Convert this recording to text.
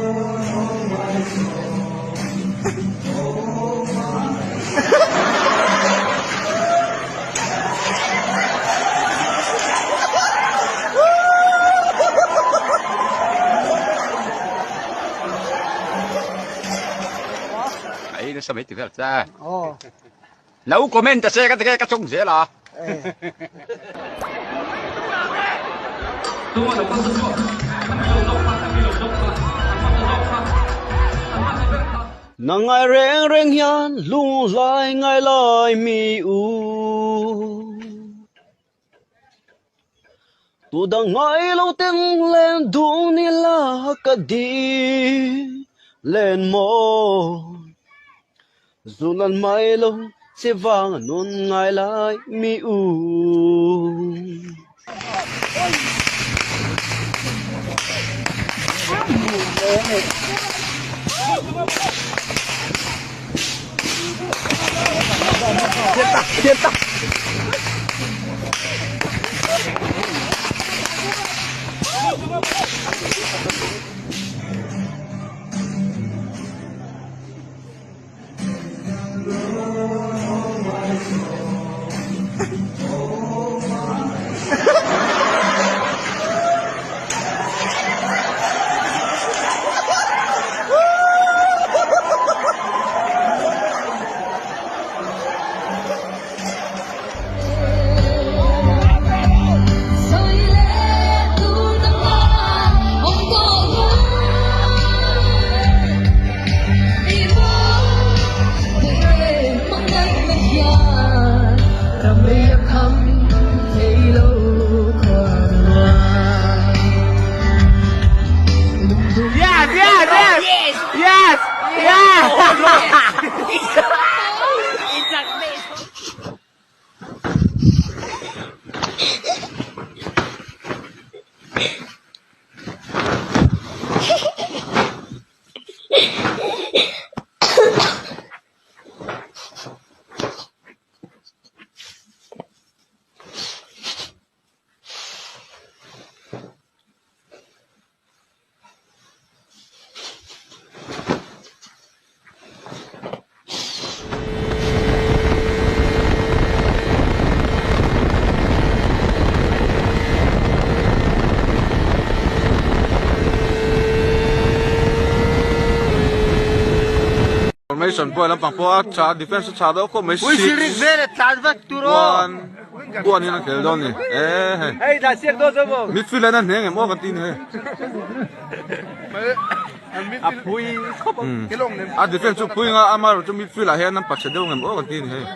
Ai nasa mai ti vel cha. Lo comment ta che ka ti ka chung zel a. Nang ngai reng reng hian lunglai ngai lai mi u. Tu dang ngai lo ten len duh ni la ka di len maw. Zulan mai lo che vang nun ngai lai mi u. Formation pawh lampang pawh a tha defense a tha deuh khawp mai 6 1 Buan hian a khel dawn ni e hei midfield hian a hneng em aw kan ti ni hei a defense chu pui nga amaherawh chu midfield ah hian an pachhe deuh ngem aw kan ti ni hei.